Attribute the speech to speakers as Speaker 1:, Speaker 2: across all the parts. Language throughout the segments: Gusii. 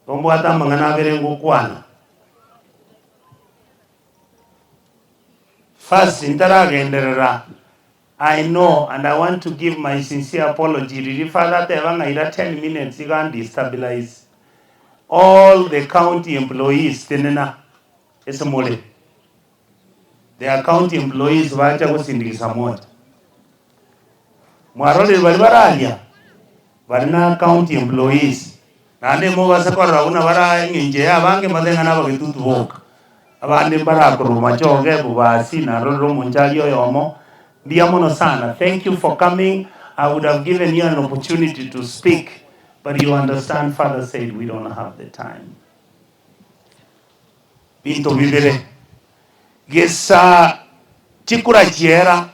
Speaker 1: Tombwate amang'ana abere ngokwana. First ntaragenderera, I know and I want to give my sincere apology riria father ateba ng'a ira ten minutes iga andestabilize all the county employees tenena ase more. Their county employees bacha gosindikisa moja. Mwarorire baria bararia bari na county employees naende mobase korora buna bara eng'encho eye abange mbatebe ng'a nabagetutu boka. Abande mbarakorwa machoge, bobasi, narorire omonchari oyomo. Mbuya mono sana. Thank you for coming. I would have given you an opportunity to speak but you understand father said we don't have the time. Binto bibere, gesa chikura chiera,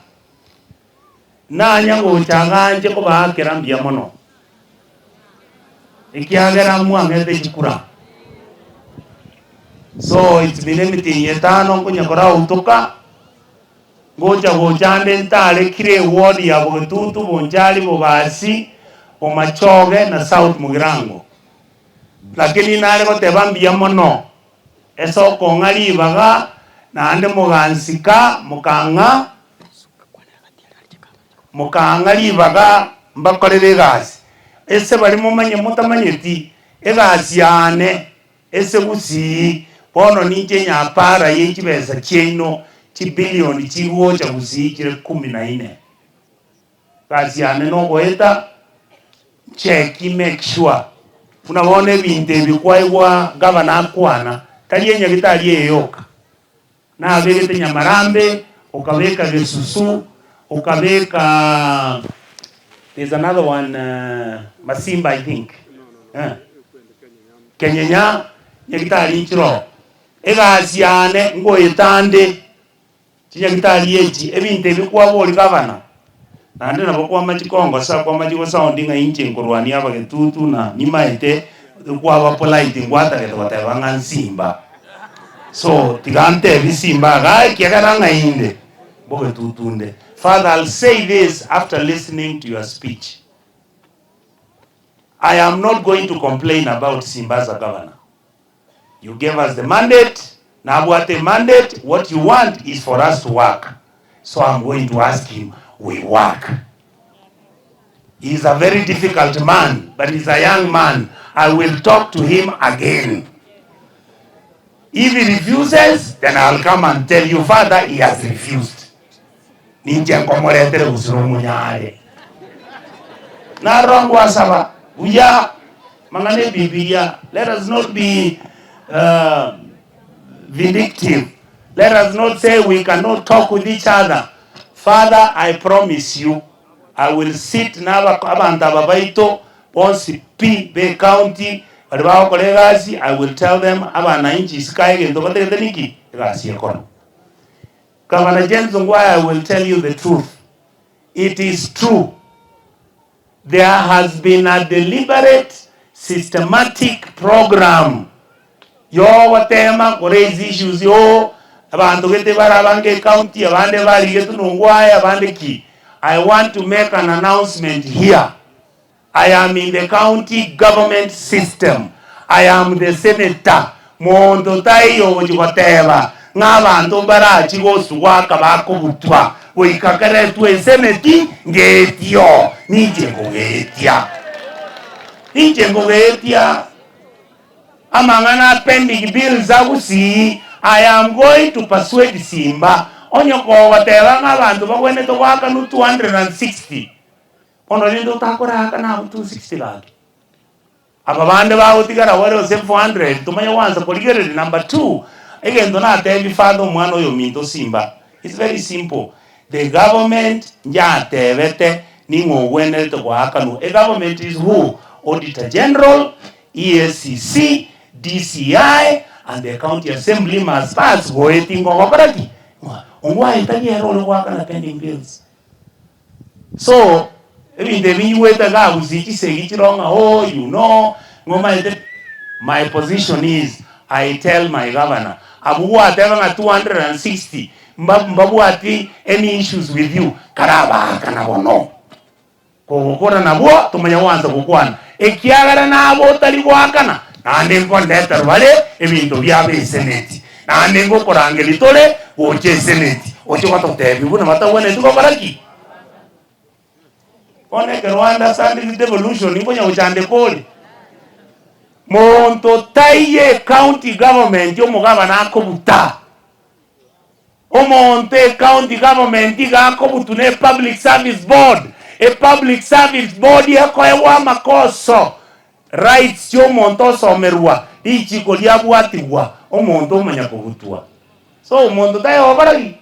Speaker 1: nanya gocha aganche kobaakera mbuya mono, ekiagera mwang'ete chikura. So it's been emetienyi etano nkonya korautoka, ngocha gocha ande ntare kira eward ya Bogetutu, Bonchari, Bobasi, Bomachoge na South Mugirango. Lakini nare goteba mbuya mono ase okong'a ribaga, naende mogansika, mokang'a, mokang'a ribaga mbakorere egasi. Ase baria momanye motamanyeti, egasi yane ase gusii, bono ninche nyapara ye chibesa chiaino chibilioni chigocha gusii chire kumi na ine. Egasi yane nogoeta. Cheki make sure buna bono ebinto ebi kwaigwa gavana akwana tari enyagitari eye yoka. Nabegete Nyamarambe, okabeka Gesusu, okabeka there's another one Masimba I think eh Kenyenya nyagitari nchiroo. Egasi yane ngoeta nde Chinyagitari echi, ebinto ebi kwaboria gavana, naende nabo kwamachi kongosa, kwamachi gosound ng'a inche nkorwania abagetutu na nimaete kwaba polite ngwatagete goteba ng'a nsimba. So tiga ntebi simba igaa ekiagera ng'a inde mbogetutu nde. Father I'll say this after listening to your speech. I am not going to complain about Simba as a governor. You gave us the mandate, nabwate mandate, what you want is for us to work. So I'm going to ask him, we work. He's a very difficult man, but he's a young man. I will talk to him again. If he refuses, then I'll come and tell you, Father, he has refused. Ninche nkomoretere gusira omonyare. Narora ngwasaba buya mang'ana ebibilia. Let us not be uh, vindictive. Let us not say we cannot talk with each other. Father, I promise you, I will sit na abanto aba baito bonsi pi be county bari bagokora egasi, I will tell them abananchi isiko aye egento batagete niki? Egasi ekoro. Gavana James Ongwae I will tell you the truth it is true there has been a deliberate systematic program yogotema ko raise issues oo abanto gete bare abange ecounty abande barigetwe na Ongwae abande ki I want to make an announcement here I am in the county government system, I am the senator, monto taiyo ogochia goteba ng'a abanto mbarachie gosugoaka bakobutwa goika keretwe eseneti ngetio, ninche nkogetia. Ninche nkogetia amang'ana a pending bills a Gusii, I am going to persuade Simba, onye kogoteba ng'a abanto bagwenerete goakanwa 260, Bono rende otakoraaka nabwo 260 gaki. Aba bande bagotigara bare gose 400 tomanye gwansa korigereria. Number two, egento natebi father omwana oyo ominto Simba, it's very simple, the government njatebete ning'o ogwenerete goakanwa, e government is who? Auditor General, EACC, DCI and the county assembly must pass goetia ngogokora ki? Ongwae tari ere ore goakana pending bills. So, ebinto ebi nyigwete iga gusii chisegi chiroo ng'a oh you know, ng'a omanyete my position is I tell my governor, abwo gwateba ng'a 260 mba mbabwati any issues with you, karabaakana bono. Kogokora nabwo tomanya gwansa gokwana, ekiagera nabo otari goakana. Naende nkondeterwa bare ebinto biabo eseneti, naende ngokorangeria tore gocha eseneti, oche gototebia buna batagwenereti gokora ki? Bono ekero ounderstandiri devolution nkonya gochandeka ore. Monto taiyo ecounty government omogabana akobuta. Omonto ecounty government iga akobutwa ne public service board, epublic service board ekoegwa amakoso, rights chiomonto osomerwa, richiko riabwatigwa, omonto omanya kobutwa. So omonto taiyo ogokora ki?